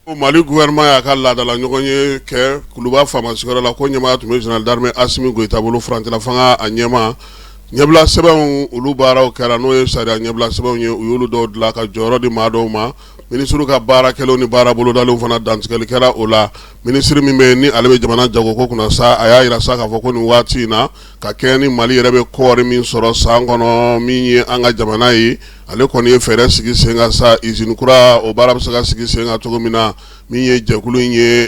Mali gouvernement y'a ka laadala ɲɔgɔn ye kɛ Kuluba faama sigiyɔrɔ la, ko ɲɛmaa tun bɛ général d'armée Asimi Goyita bolo, furancɛla fanga a ɲɛmaa. Ɲɛbila sɛbɛnw, olu baaraw kɛra, n'o ye sariya ɲɛbila sɛbɛnw ye, u y'olu dɔw dilan ka jɔyɔrɔ di maa dɔw ma. Minisiriw ka baara kɛlenw ni baara bolodalenw fana, dantigɛli kɛra o la. Minisiri min bɛ ni ale bɛ jamana jagoko kunna sa, a y'a jira sa k'a fɔ ko nin waati in na, ka kɛɲɛ ni Mali yɛrɛ bɛ kɔɔri min sɔrɔ san kɔnɔ, min ye an ka jamana ye, ale kɔni ye fɛɛrɛ sigi sen kan sa, usine kura o baara bɛ se ka sigi sen kan cogo min na. Min ye jɛkulu in ye,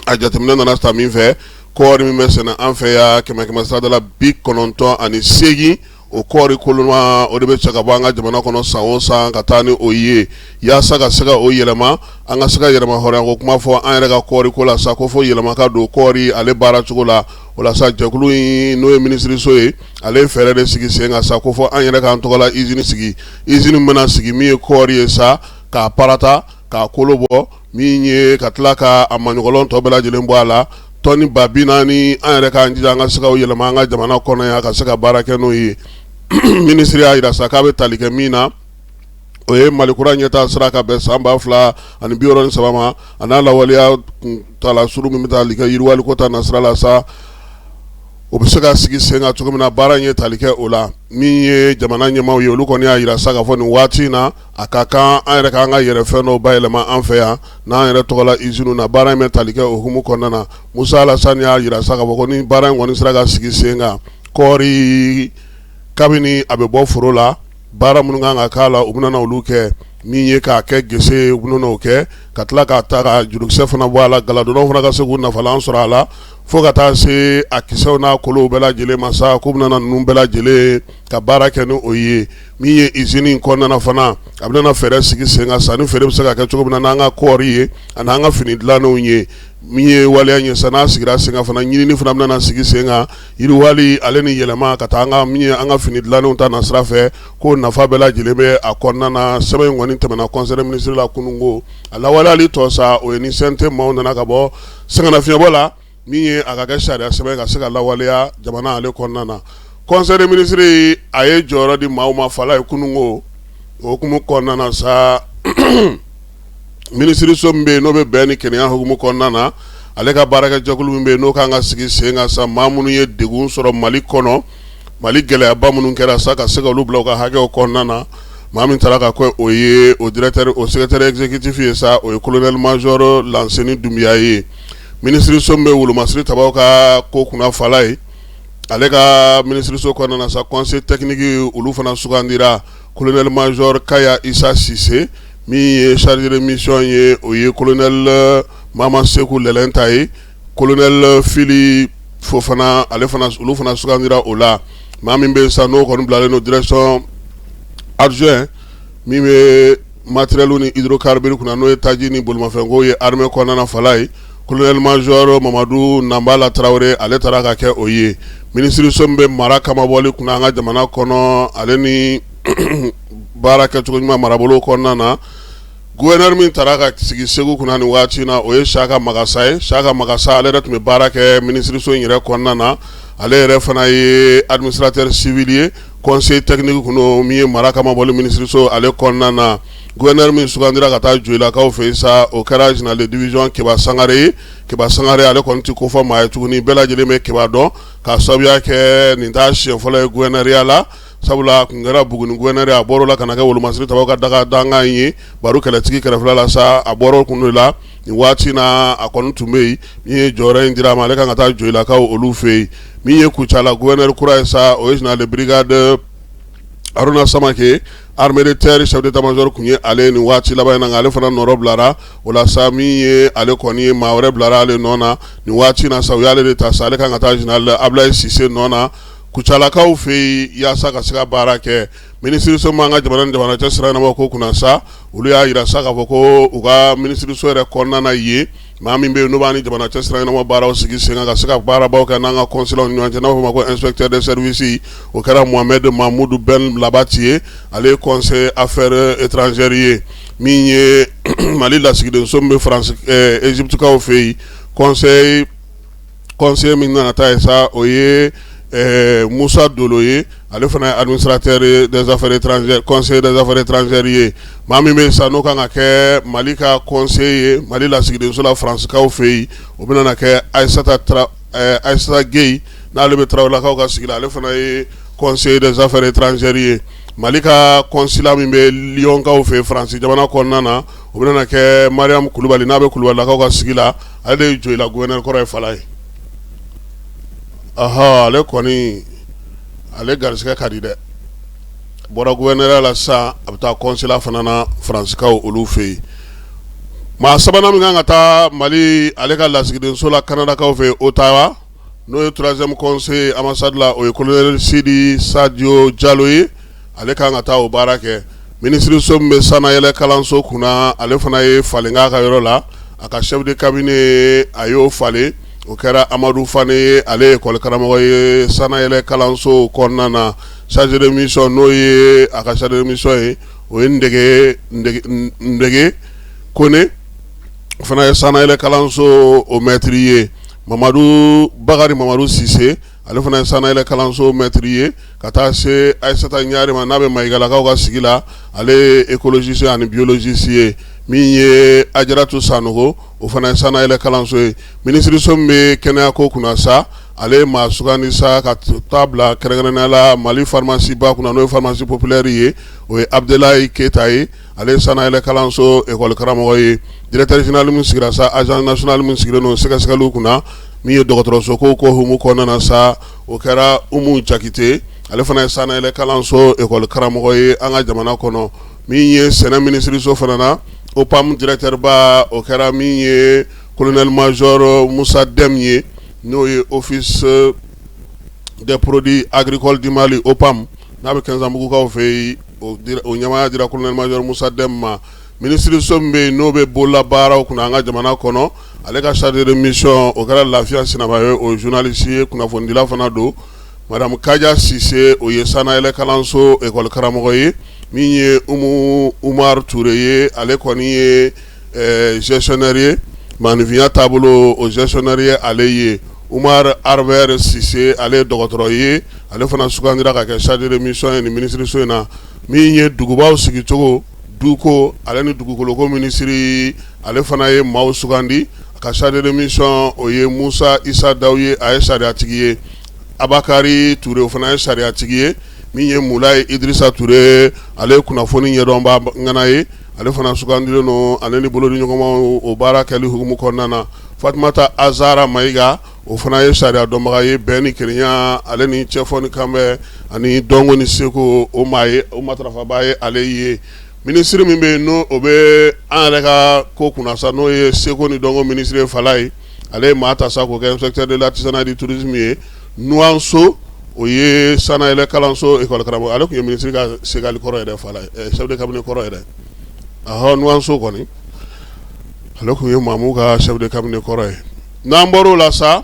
a jateminɛ nana ta min fɛ, kɔɔri min bɛ sɛnɛ an fɛ yan, kɛmɛ kɛmɛ sarada la 98, o kɔɔri koloma o de bɛ cɛ ka bɔ an ka jamana kɔnɔ san o san ka taa ni o ye. Yaasa ka se ka o yɛlɛma, an ka se ka yɛrɛma hɔrɔnya ko kuma fɔ an yɛrɛ ka kɔɔri ko la sa, ko fo yɛlɛma ka don kɔɔri ale baara cogo la. O la sa, jɛkulu in, n'o ye minisiriso ye, ale ye fɛɛrɛ de sigi sen kan sa, ko fɔ an yɛrɛ k'an tɔgɔla usine sigi, usine bɛna sigi min ye kɔɔri ye sa, k'a parata, k'a kolo bɔ, min ye ka tila ka a maɲɔgɔlɔn tɔ bɛɛ lajɛlen bɔ a la, tɔni 40 000. An yɛrɛ k'an jija an ka se ka yɛlɛma an ka jamana kɔnɔ yan ka se ka baara kɛ n'o ye. Minisiri y'a jira sa k'a bɛ tali kɛ min na, o ye Mali kura ɲɛtaa sira ka bɛn san 2063 ma, a n'a lawaleya kuntaala surun min bɛ tali kɛ yiriwali ko ta nasira la sa, o bɛ se ka sigi sen kan cogo min na. Baara in ye tali kɛ o la. Min ye jamana ɲɛmaaw ye, olu kɔni y'a jira sa k'a fɔ nin waati in na, a ka kan an yɛrɛ k'an ka yɛrɛ fɛn dɔw bayɛlɛma an fɛ yan n'an yɛrɛ tɔgɔla usine na. Baara in bɛ tali kɛ o hukumu kɔnɔna na. Musa Alasani y'a jira sa k'a fɔ ko ni baara in kɔni sera ka sigi sen kan, kɔɔri kabini a bɛ bɔ foro la, baara minnu kan ka k'a la, u bɛna olu kɛ, min ye k'a kɛ gese, u bɛna o kɛ, ka tila k'a ta ka jurukisɛ fana bɔ a la, galadonnaw fana ka se k'u nafalan sɔrɔ a la, fo ka taa se a kisɛw n'a kolow bɛɛ lajɛlen ma sa, k'u bɛna ninnu bɛɛ lajɛlen ka baara kɛ ni o ye. Min ye usine in kɔnɔna fana, a bɛna fɛɛrɛ sigi sen kan sa, ni feere bɛ se ka kɛ cogo min na n'an ka kɔɔri ye ani an ka fini dilannenw ye. Min ye waleya ye sa, n'a sigira sen kan fana, ɲinini fana bɛna sigi sen kan, yiriwali ale ni yɛlɛma ka taa an ka min ye an ka fini dilannenw ta nasira fɛ, ko nafa bɛɛ lajɛlen bɛ a kɔnɔna na. Sɛbɛn in kɔni tɛmɛna conseil des ministres la kununko. A lawaleyali tɔ sa, o ye ni CNT maaw nana ka bɔ sɛgɛnnafiɲɛbɔ la, min ye a ka kɛ sariya sɛbɛn ka se ka lawaleya jamana ale kɔnɔna na. Conseil des ministres, a ye jɔyɔrɔ di maaw ma fala ye kununko. O hukumu kɔnɔna na sa, minisiriso min bɛ yen n'o bɛ bɛn ni kelenya hukumu kɔnɔna na, ale ka baarakɛjɛkulu min bɛ yen n'o kan ka sigi sen kan sa, maa minnu ye degun sɔrɔ Mali kɔnɔ, Mali gɛlɛyaba minnu kɛra sa, ka se ka olu bila u ka hakɛw kɔnɔna na, maa min taara ka kɛ o ye o directeur, o secrétaire exécutif ye sa, o ye colonel major Lanseni Dunbiya ye. Minisiriso min bɛ wolomasiri tabaw ka ko kunna fala ye, ale ka minisiriso kɔnɔna na sa, conseil technique olu fana sugandira: colonel major Kaya Isa Sise, min ye chargé de mission ye, o ye colonel Mama Seku Lɛlɛnta ye, colonel Fili Fofana, ale fana, olu fana sugandira o la. Maa min bɛ sa, n'o kɔni bilalen don direction adjoint min bɛ matériel ni hydrocarbures kunna, n'o ye taji ni bolimafɛnko ye armée kɔnɔna na fala ye, colonel major Mamadu Nanbala Tarawele, ale taara ka kɛ o ye. Minisiriso min bɛ mara kamabɔli kunna an ka jamana kɔnɔ, ale ni baara kɛcogo ɲuman marabolo kɔnɔna na, gouverneur min taara ka sigi Segu kunna nin waati na, o ye Saka Magasa ye. Saka Magasa, ale yɛrɛ tun bɛ baara kɛ minisiriso in yɛrɛ kɔnɔna na. Ale yɛrɛ fana ye administrateur civil ye, conseil technique kun don, min ye mara kamabɔli minisiriso ale kɔnɔna na. Gouverneur min sugandira ka taa Joyilakaw fɛ yen sa, o kɛra général de division Keba Sangare ye. Keba Sangare, ale kɔni tɛ kofɔ maa ye tuguni, bɛɛ lajɛlen bɛ Keba dɔn, k'a sababuya kɛ nin t'a siɲɛ fɔlɔ ye gouverneurya la, sabula a tun kɛra Buguni gouverneur, a bɔr'o la ka na kɛ wolomasiri tabaw ka daga dankan ye Baru kɛlɛtigi kɛrɛfɛla la sa. A bɔr'o kun de la, nin waati na a kɔni tun bɛ yen. Min ye jɔyɔrɔ in dira a ma, ale kan ka taa Joyilakaw olu fɛ yen. Min ye Kucala gouverneur kura ye sa, o ye général de brigade Haruna Samake, armée de terre chef d'état-major tun ye ale nin waati laban in na, nka ale fana nɔrɔ bilara o la sa. Min ye ale kɔni ye, maa wɛrɛ bilara ale nɔ na nin waati na sa, u y'ale de ta sa, ale kan ka taa général Ablaye Sise nɔ na Kucalakaw fɛ yen, yaasa ka se ka baara kɛ. Minisiriso min b'an ka jamana ni jamana cɛ sira ɲɛnabɔ ko kunna sa, olu y'a jira sa k'a fɔ ko u ka minisiriso yɛrɛ kɔnɔna na yen, maa min bɛ yen n'o b'an ni jamana cɛ sira ɲɛnabɔ baaraw sigi sen kan, ka se ka baarabaw kɛ n'an ka consulat ni ɲɔgɔn cɛ, n'a b'a fɔ o ma ko inspecteur de service, o kɛra Mohamed Mahmoud Ben Labati ye. Ale ye conseiller affaires étrangères ye. Min ye Mali lasigidenso min bɛ France, Égypte kaw fɛ yen, conseil min nana taa ye sa, o ye Musa Dolo ye, ale fana ye administrateur des affaires étrangères, conseiller des affaires étrangères ye. Maa min bɛ sa n'o kan ka kɛ Mali ka conseiller ye Mali lasigidenso la Faransikaw fɛ yen, o bɛna na kɛ Ayisata Ayisata Geyi, n'ale bɛ Tarawelelakaw ka sigi la, ale fana ye conseiller des affaires étrangères ye. Mali ka consulat min bɛ Liyɔnkaw fɛ Faransi jamana kɔnɔna na, o bɛna na kɛ Mariam Kulubali, n'a bɛ Kulubalilakaw ka sigi la, ale de ye Joyila gouverneur kɔrɔ ye Falaye. Ɔhɔ, ale kɔni, ale garisɛgɛ ka di dɛ. Bɔra gouverneur la sisan, a bɛ taa consulat fana na Faransikaw olu fɛ yen. Maa sabanan min kan ka taa Mali ale ka lasigidenso la Kanadakaw fɛ Ottawa, n'o ye troisième conseiller ambassade la, o ye colonel Sidi Sadio Jalo ye. Ale kan ka taa o baara kɛ. Minisiriso min bɛ sannayɛlɛ kalanso kunna, ale fana ye falen k'a ka yɔrɔ la. A ka chef de cabinet, a y'o falen, o kɛra Amadu Fane ye. Ale ye école karamɔgɔ ye sannayɛlɛ kalanso kɔnɔna na. Chargé de mission, n'o ye a ka chargé de mission ye, o ye Ndege Ndege Kone, o fana ye sannayɛlɛ kalanso o maître ye. Mamadu Bakari Mamadu Sise, ale fana ye sannayɛlɛ kalanso maître ye. Ka taa se Ayisata Ɲare ma, n'a bɛ Mayigalakaw ka sigi la, ale ye écologiste ani biologiste ye. Min ye Ajaratu Sanogo, o fana ye sannayɛlɛ kalanso ye. Minisiriso min bɛ kɛnɛya ko kunna sa, ale ye maa sugandi sa ka taa bila kɛrɛnkɛrɛnnenya la Mali pharmacie ba kunna, n'o ye pharmacie populaire ye, o ye Abudelayi Keyita ye. Ale ye sannayɛlɛ kalanso école karamɔgɔ ye. Directeur général min sigira sa, agence nationale min sigilen don sɛgɛsɛgɛliw kunna, min ye dɔgɔtɔrɔso ko ko hukumu kɔnɔna na sa, o kɛra Umu Jakite, ale fana ye sannayɛlɛ kalanso école karamɔgɔ ye an ka jamana kɔnɔ. Min ye sɛnɛ minisiriso fana na, OPAM directeur ba, o kɛra min ye colonel major Musa Dɛm ye, n'o ye office des produits agricoles du Mali, OPAM, n'a bɛ Kɛnzanbugukaw fɛ yen, o ɲɛmaaya dira colonel major Musa Dɛm ma. Minisiriso min bɛ yen n'o bɛ bololabaaraw kunna an ka jamana kɔnɔ, ale ka chargé de mission, o kɛra Lafiya Sinaba ye, o ye journaliste ye, kunnafonidila fana don. Madame Kaja Sise, o ye sannayɛlɛ kalanso école karamɔgɔ ye. Min ye Umu Umar Ture ye, ale kɔni ye gestionnaire ye, maaninfinya taabolo o gestionnaire ye ale ye. Umar Arbert Sise, ale ye dɔgɔtɔrɔ ye, ale fana sugandira ka kɛ chargé de mission ye nin minisiriso in na. Min ye dugubaw sigicogo, duko ale ni dugukoloko minisiri, ale fana ye maaw sugandi. A ka chargé de mission, o ye Musa Isa Daw ye, a ye sariyatigi ye. Abakari Ture, o fana ye sariyatigi ye. Min ye Mulayi Idirisa Ture, ale ye kunnafoni ɲɛdɔnba ŋana ye, ale fana sugandilen don ale ni bolodiɲɔgɔnmaw o baara kɛli hukumu kɔnɔna na. Fatumata Azara Mayiga, o fana ye sariya dɔnbaga ye, bɛn ni kelenya ale ni cɛfɔ ni kanbɛn ani dɔnko ni seko, o maa ye, o matarafabaa ye ale ye. Minisiri min bɛ yen n'o o bɛ an yɛrɛ ka ko kunna sa, n'o ye seko ni dɔnko minisiri ye Falaye, ale ye maa ta sa k'o kɛ inspecteur de l'artisanat et du tourisme ye. Nuwanso, o ye sannayɛlɛ kalanso école karamɔgɔ, ale tun ye minisiri ka segali kɔrɔ yɛrɛ Falaye, chef de cabinet kɔrɔ yɛrɛ. Ahɔ, Nuwanso kɔni, ale tun ye Mamu ka chef de cabinet kɔrɔ ye. N'an bɔr'o la sa,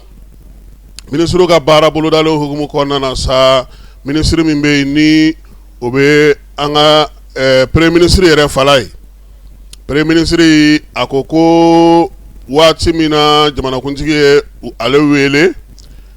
minisiriw ka baara bolodalen hukumu kɔnɔna na sa, minisiri min bɛ yen ni o bɛ an ka premier ministre yɛrɛ Falaye, premier ministre a ko ko waati min na jamanakuntigi ye ale wele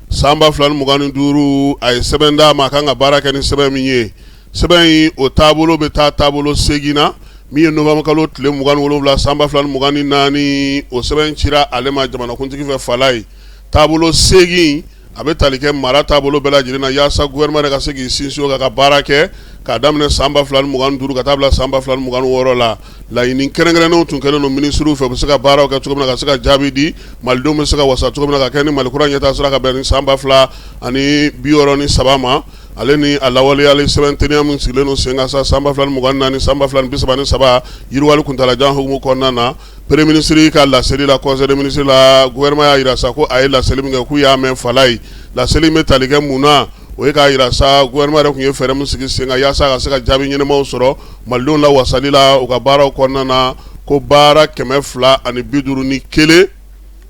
san 2025, a ye sɛbɛn d'a ma, a kan ka baara kɛ ni sɛbɛn min ye. Sɛbɛn in o taabolo bɛ taa taabolo 8 na, min ye novembre kalo tile 27 san 2024, o sɛbɛn cira ale ma jamanakuntigi fɛ Falaye. Taabolo 8, a bɛ tali kɛ mara taabolo bɛɛ lajɛlen na, yaasa gouvernement yɛrɛ ka se k'i sinsin o kan ka baara kɛ k'a daminɛ san 2025 ka taa bila san 2026 la. Laɲini kɛrɛnkɛrɛnnenw tun kɛlen don minisiriw fɛ, u bɛ se ka baaraw kɛ cogo min na ka se ka jaabi di malidenw bɛ se ka wasa cogo min na ka kɛ ni Mali kura ɲɛtaa sira ka bɛn ni san 2063 ma, ale ni a lawaleyali sɛbɛn teliya min sigilen don sen kan sa san 2024 san 2033 yiriwali kuntalajan hukumu kɔnɔna na. Premier ministre ka laseli la conseil des ministres la, gouvernement y'a jira sa ko a ye laseli min kɛ, k'u y'a mɛn Falaye. Laseli bɛ tali kɛ mun na? O ye k'a jira sa gouvernement yɛrɛ tun ye fɛɛrɛ min sigi sen kan yaasa ka se ka jaabi ɲɛnamaw sɔrɔ malidenw la wasali la u ka baaraw kɔnɔna na, ko baara 251,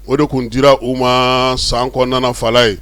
o de tun dira u ma san kɔnɔna na Falaye.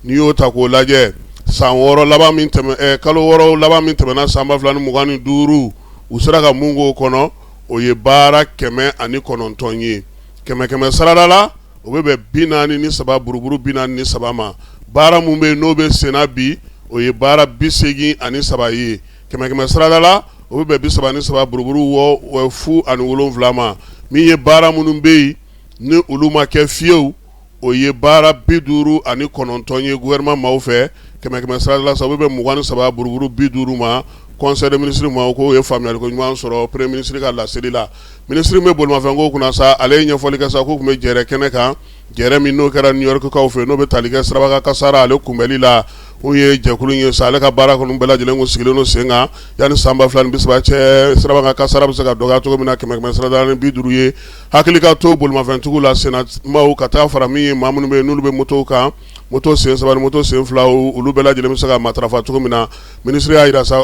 N'i y'o ta k'o lajɛ, san 6 laban min tɛmɛ, kalo 6 laban min tɛmɛna san 2025, u sera ka mun k'o kɔnɔ? O ye baara 109 ye. Kɛmɛ kɛmɛ sarada la, o bɛ bɛn 43 buruburu 43 ma. Baara min bɛ yen n'o bɛ senna bi, o ye baara 83 ye kɛmɛ kɛmɛ sarada la, o bɛ bɛn 33 buruburu wɔ fu ani wolonwula ma. Min ye baara minnu bɛ yen ni olu ma kɛ fiyewu, o ye baara 59 ye gouvernement maaw fɛ kɛmɛ kɛmɛ sarada la sa, o bɛ bɛn 23 buruburu 50 ma. Conseil des ministres maaw k'o ye faamuyaliko ɲuman sɔrɔ premier ministre ka laseli la. Minisiri min bɛ bolimafɛnko kunna sa, ale ye ɲɛfɔli kɛ sa k'u tun bɛ jɛrɛ kɛnɛ kan, jɛrɛ min n'o kɛra New York kaw fɛ, n'o bɛ tali kɛ sirabakan kasara ale kunbɛli la. O ye jɛkulu ye sa, ale ka baara kɔni bɛɛ lajɛlen kun sigilen don sen kan yanni san 2030 cɛ, sirabakan kasara bɛ se ka dɔgɔya cogo min na kɛmɛ kɛmɛ sarada ni 50 ye. Hakili ka to bolimafɛntigiw la, sennamaw, ka taa fara min ye maa minnu bɛ yen n'olu bɛ motow kan, moto sen saba ni moto sen fila, olu bɛɛ lajɛlen bɛ se ka matarafa cogo min na. Minisiri y'a jira sa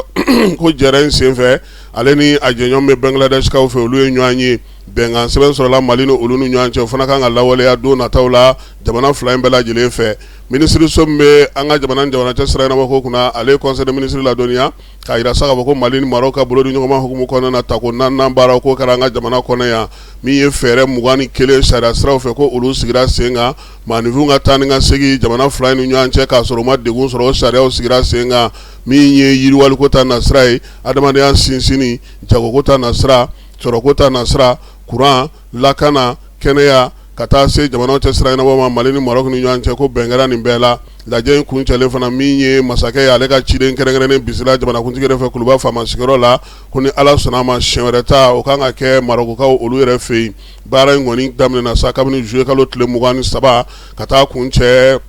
ko jɛrɛ in senfɛ, ale ni a jɛɲɔgɔn bɛ Bangladeshkaw fɛ, olu ye ɲɔgɔn ye, bɛnkan sɛbɛn sɔrɔla Mali ni olu ni ɲɔgɔn cɛ, o fana kan ka lawaleya don nataw la jamana fila in bɛɛ lajɛlen fɛ. Minisiriso min bɛ an ka jamana ni jamana cɛ sira ɲɛnabɔko kunna, ale ye conseil des ministres ladɔnniya k'a jira sa k'a fɔ ko Mali ni Maroc ka bolo di ɲɔgɔnma hukumu kɔnɔna na, tako naaninan baara ko kɛra an ka jamana kɔnɔ yan. Min ye fɛɛrɛ 21 sariya siraw fɛ, ko olu sigira sen kan, maaninfinw ka taa ni ka segin jamana fila in ni ɲɔgɔn cɛ k'a sɔrɔ u ma degun sɔrɔ, o sariyaw sigira sen kan. Min ye yiriwaliko ta nasira ye, adamadenya sinsinni, jagoko ta nasira, sɔrɔko ta nasira, kuran, lakana, kɛnɛya, ka taa se jamanaw cɛ sira ɲɛnabɔ ma Mali ni Maroc ni ɲɔgɔn cɛ, ko bɛn kɛra nin bɛɛ la. Lajɛ in kuncɛlen fana, min ye masakɛ ye, ale ka ciden kɛrɛnkɛrɛnnen bisimila jamanakuntigi yɛrɛ fɛ Kuluba faama sigiyɔrɔ la, ko ni Ala sɔnna a ma, siɲɛ wɛrɛ ta o kan ka kɛ Marokukaw olu yɛrɛ fɛ yen. Baara in kɔni daminɛna sa kabini juillet kalo tile 23 ka taa kuncɛ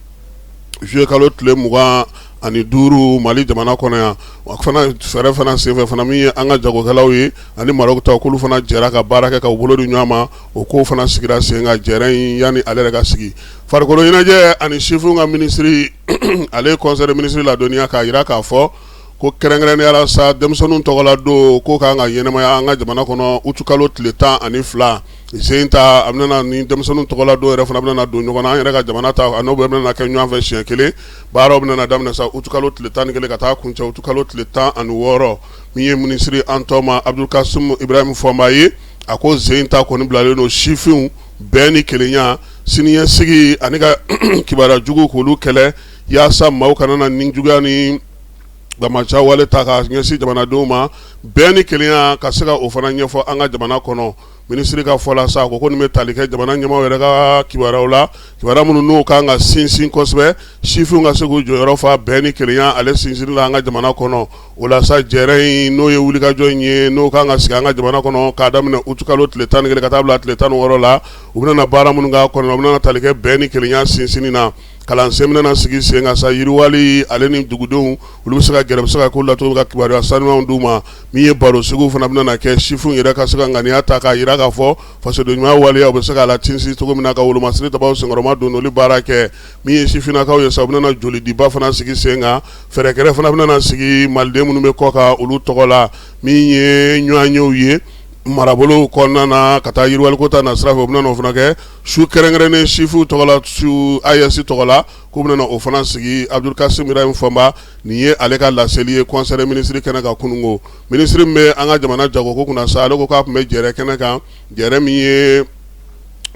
juillet kalo tile 25 Mali jamana kɔnɔ yan. O fana fɛɛrɛ fana senfɛ fana, min ye an ka jagokɛlaw ye ani Maroc ta, k'olu fana jɛra ka baara kɛ ka u bolo di ɲɔgɔn ma. O ko fana sigira sen kan jɛrɛ in yanni ale yɛrɛ ka sigi. Farikolo ɲɛnajɛ ani sifinw ka minisiri, ale ye conseil des ministres ladɔnniya k'a jira k'a fɔ ko kɛrɛnkɛrɛnnenya la sa, denmisɛnninw tɔgɔla don ko kan ka ɲɛnamaya an ka jamana kɔnɔ uti kalo tile 12 sen ta. A bɛna ni denmisɛnninw tɔgɔla don yɛrɛ fana bɛna don ɲɔgɔn na, an yɛrɛ ka jamana ta a n'o bɛɛ bɛna kɛ ɲɔgɔn fɛ siɲɛ kelen. Baaraw bɛna daminɛ sa uti kalo tile 11 ka taa kuncɛ uti kalo tile 16. Min ye minisiri an tɔma Abdul Kasim Ibrahim Fɔnba ye, a ko sen ta kɔni bilalen don sifinw bɛn ni kelenya, siniɲɛsigi ani ka kibaruya jugu k'olu kɛlɛ, yaasa maaw kana na ni juguya ni banbaanci wale ta ka ɲɛsin jamanadenw ma, bɛn ni kelenya ka se ka o fana ɲɛfɔ an ka jamana kɔnɔ. Minisiri ka fɔ la sa, ko ko nin bɛ tali kɛ jamana ɲɛmaaw yɛrɛ ka kibaruyaw la, kibaruya minnu n'o kan ka sinsin kosɛbɛ, sifinw ka se k'u jɔyɔrɔ fa bɛn ni kelenya ale sinsinni la an ka jamana kɔnɔ. O la sa, jɛrɛ in n'o ye wulikajɔ in ye, n'o kan ka sigi an ka jamana kɔnɔ k'a daminɛ uti kalo tile 11 ka taa bila tile 16 la, u bɛna baara minnu k'a kɔnɔ, u bɛna tali kɛ bɛn ni kelenya sinsinni na. Kalansen bɛna sigi sen kan sa, yiriwali ale ni dugudenw olu bɛ se ka gɛrɛ, bɛ se ka ko la cogo ka kibaruya sanuyaw d'u ma. Min ye barosigiw fana bɛna kɛ, sifinw yɛrɛ ka se ka ŋaniya ta k'a jira k'a fɔ fasodenɲumanya waleya u bɛ se k'a la sinsin cogo min na, ka wolomasiri tabaw senkɔrɔma don olu baara kɛ. Min ye sifinnakaw ye sa, u bɛna jolidiba fana sigi sen kan. Fɛɛrɛkɛrɛ fana bɛna sigi maliden minnu bɛ kɔ kan olu tɔgɔ la. Min ye ɲɔgɔnyew ye marabolo kɔnɔna na ka taa yiriwaliko ta nasira fɛ, u bɛna o fana kɛ. Su kɛrɛnkɛrɛnnen sifinw tɔgɔ la, su AES tɔgɔ la, k'u bɛna o fana sigi. Abdul Kasim Ibrahim Fɔnba, nin ye ale ka laseli ye conseil des ministres kɛnɛ kan kununko. Minisiri min bɛ an ka jamana jagoko kunna sa, ale ko k'a tun bɛ jɛrɛ kɛnɛ kan, jɛrɛ min ye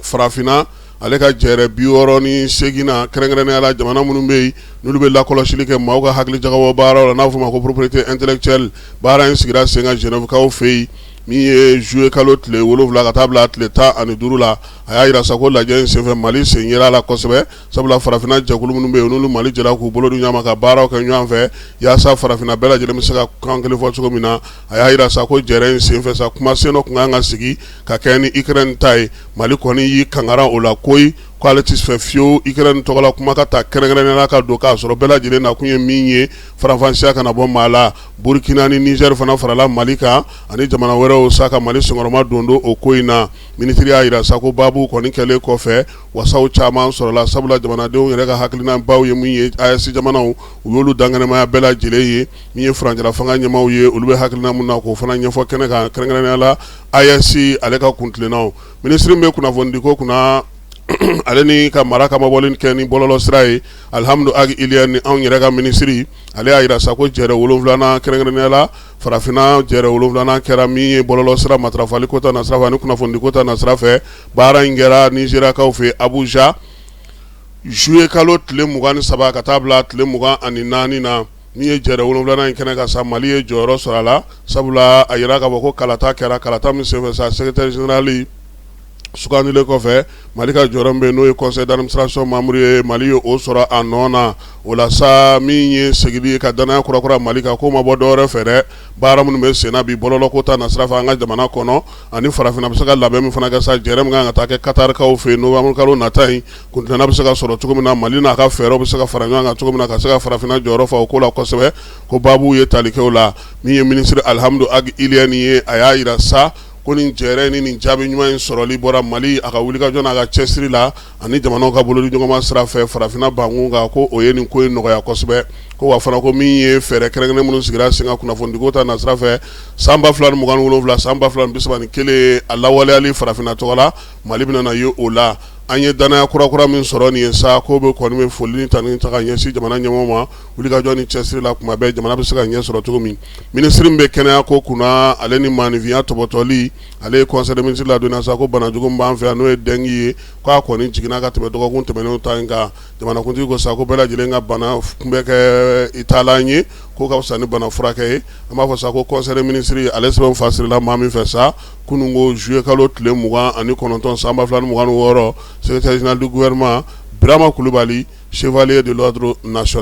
farafinna ale ka jɛrɛ 68nan, kɛrɛnkɛrɛnnenya la jamana minnu bɛ yen n'olu bɛ lakɔlɔsili kɛ maaw ka hakili jagabɔ baaraw la, n'a bɛ f'o ma ko propriété intellectuelle. Baara in sigira sen kan Genèvekaw fɛ yen, min ye juillet kalo tile 7 ka taa bila tile 15 la. A y'a jira sa ko lajɛ in senfɛ, Mali sen yera a la kosɛbɛ, sabula farafinna jɛkulu minnu bɛ yen n'olu Mali jɛra k'u bolo di ɲɔgɔn ma ka baaraw kɛ ɲɔgɔn fɛ yaasa farafinna bɛɛ lajɛlen bɛ se ka kan kelen fɔ cogo min na. A y'a jira sa ko jɛrɛ in senfɛ sa, kumasen dɔ tun kan ka sigi ka kɛ ni Ukraine ta ye. Mali kɔni y'i kangara o la koyi, ko ale tɛ fɛ fiyewu Ukraine tɔgɔ la kuma ka ta kɛrɛnkɛrɛnnenya la ka don, k'a sɔrɔ bɛɛ lajɛlen nakun ye min ye, faranfasiya kana bɔ maa la. Burukina ni Niger fana farala Mali kan ani jamana wɛrɛw sa ka Mali senkɔrɔma don don o ko in na. Minisiri y'a jira sa ko baabu kɔni kɛlen kɔfɛ, wasaw caman sɔrɔla, sabula jamanadenw yɛrɛ ka hakilinabaw ye min ye, AES jamanaw u y'olu dankɛnɛmaya bɛɛ lajɛlen ye. Min ye furancɛla fanga ɲɛmaaw ye, olu bɛ hakilina min na k'o fana ɲɛfɔ kɛnɛ kan, kɛrɛnkɛrɛnnenya la AES ale ka kuntilennaw. Minisiri min bɛ kunnafonidiko kunna ale ni ka mara kamabɔli kɛ ni bɔlɔlɔ sira ye, Alihamudu Agi Iliya, ni anw yɛrɛ ka minisiri, ale y'a jira sa ko jɛrɛ 7nan, kɛrɛnkɛrɛnnenya la farafinna jɛrɛ 7nan kɛra min ye bɔlɔlɔ sira matarafali ko ta nasira fɛ ani kunnafonidiko ta nasira fɛ. Baara in kɛra Nizeriyakaw fɛ Abuja. Juillet kalo tile 23 ka taa bila tile 24 na, min ye jɛrɛ wolonwulanan in kɛnɛ kan sa, Mali ye jɔyɔrɔ sɔrɔ a la, sabula a jira k'a fɔ ko kalata kɛra, kalata min senfɛ sa, secrétaire général sugandilen kɔfɛ, Mali ka jɔyɔrɔ min bɛ yen, n'o ye conseil d'administration membre ye, Mali ye o sɔrɔ a nɔ na. O la sa, min ye segili ye ka danaya kurakura Mali kan, k'o ma bɔ dɔwɛrɛ fɛ dɛ, baara minnu bɛ senna bi bɔlɔlɔko ta nasira fɛ an ka jamana kɔnɔ ani farafinna bɛ se ka labɛn min fana kɛ sa, jɛrɛ min kan ka taa kɛ Katarikaw fɛ yen novembre kalo nata in, kuntilenna bɛ se ka sɔrɔ cogo min na, Mali n'a ka fɛɛrɛw bɛ se ka fara ɲɔgɔn kan cogo min na ka se ka farafinna jɔyɔrɔ fa o ko la kosɛbɛ. Ko baabu ye tali kɛ o la. Min ye minisiri Alihamudu Agi Iliyɛni ye, a y'a jira sa ko nin jɛrɛ ni nin jaabi ɲuman in sɔrɔli bɔra Mali a ka wulikajɔ n'a ka cɛsiri la ani jamanaw ka bolodiɲɔgɔnma sira fɛ farafinna bankun kan, ko o ye nin ko in nɔgɔya kosɛbɛ. Ko wa fana ko min ye fɛɛrɛ kɛrɛnkɛrɛnnen minnu sigira sen kan kunnafonidiko ta nasira fɛ san 2027, san 2031, a lawaleyali farafinna tɔgɔ la, Mali bɛna na ye o la. An ye danaya kurakura min sɔrɔ nin ye sa, k'o bɛ kɔni bɛ foli ni tanuni ta ka ɲɛsin jamana ɲɛmɔgɔw ma wulikajɔ ni cɛsiri la kuma bɛɛ, jamana bɛ se ka ɲɛ sɔrɔ cogo min. Minisiri min bɛ kɛnɛya ko kunna, ale ni maaninfinya tɔpɔtɔli, ale ye conseil des ministres ladɔnniya sa ko banajugu min b'an fɛ yan, n'o ye dengue ye, k'a kɔni jiginna ka tɛmɛ dɔgɔkun tɛmɛnenw ta in kan. Jamanakuntigi ko sa ko bɛɛ lajɛlen ka bana kunbɛn kɛ i taalan ye, k'o ka fisa ni bana furakɛ ye. An b'a fɔ sa ko conseil des ministres ale sɛbɛn fasirila maa min fɛ sa kunun ko juillet kalo tile 29 san 2026, secrétaire général du gouvernement Birama Kulubali, chevalier de l'ordre national.